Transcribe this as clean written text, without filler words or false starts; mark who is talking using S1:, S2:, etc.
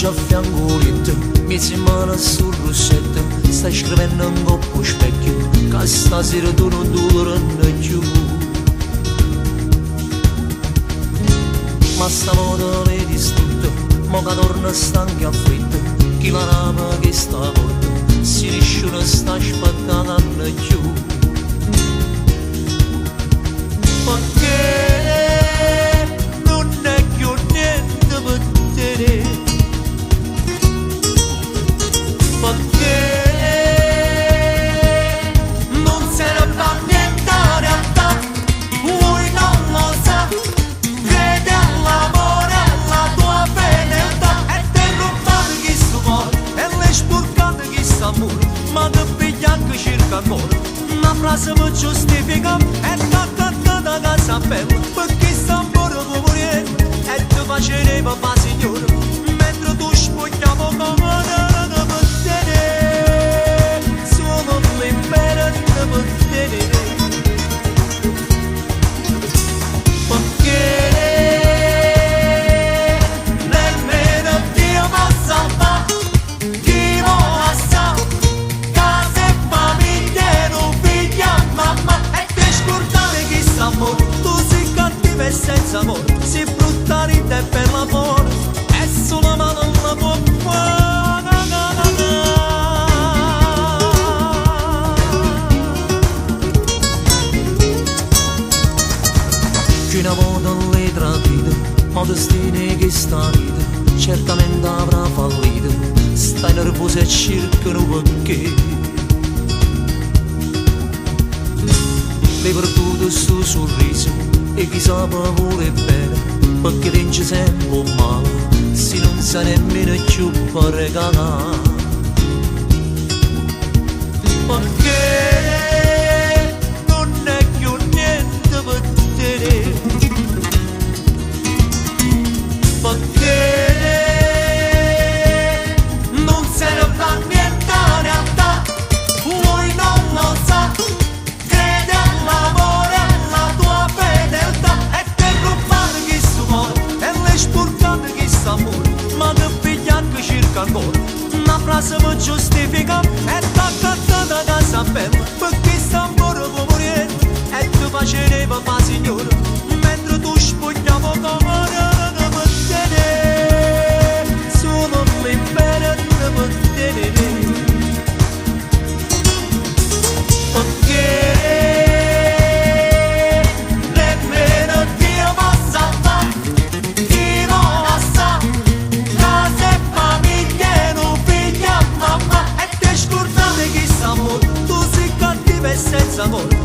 S1: faccia a fianco 'o lietto, miez' 'e mmane sul russetto, stai scrivenno 'ncopp' 'o specchio, ca stasera tu nun duorme cchiù. Ma stavota l'hê distrutto, mo ca torna stanco e afflitto, chi l'arape chesta porta, si nisciuno sta aspettanno cchiù. Pecché nun è cchiù niente pe te. Pecché nun serve a niente 'a realtà, lui non lo sa, crede all'amore, alla tua fedeltà e t'hê rubbato chistu core e l'hê spurcato chist'ammore, ma che vigliacco cerca ancora, na frase pe giustificà e t'accattate 'a casa bella, pecché st'ammore può morire e te faceva fa signore, mentre tu spugliavo come pe te, solo libera pe te. Pecché nemmeno Dio può salvà chi vo lassà casa e famiglia e nu figlio a mammà e te scurdate chist'ammore, tu sei cattiva e senza amore, sei brutta rint e bella fora e solo male la può fare. Chiù 'na vota l'hê tradito, ma 'o destino 'e chesta vita certamente avrà fallito, stai nervoso e cerca nu pecché. L'hê perduto stu sorriso e chi sape vuole bene, perché vince sempre 'o male, si non sa nemmeno più regalà. Pecché nun è cchiù niente pe te. Pecché nun serve a niente 'a realtà, lui non lo sa, crede all'amore, alla tua fedeltà e t'hê rubbato chistu core e l'hê spurcato chist'ammore, ma che vigliacco cerca ancora, na frase pe giustificà e t'accattata 'a casa bella, pecché st'ammore può morire e te faceva fa signore, mentre tu spugliavo come pe te, solo libera pe te. Pecché nemmeno Dio può salvà chi vo lassà casa e famiglia e nu figlio a mammà e te scurdate chist'ammore, tu sei cattiva e senza amore,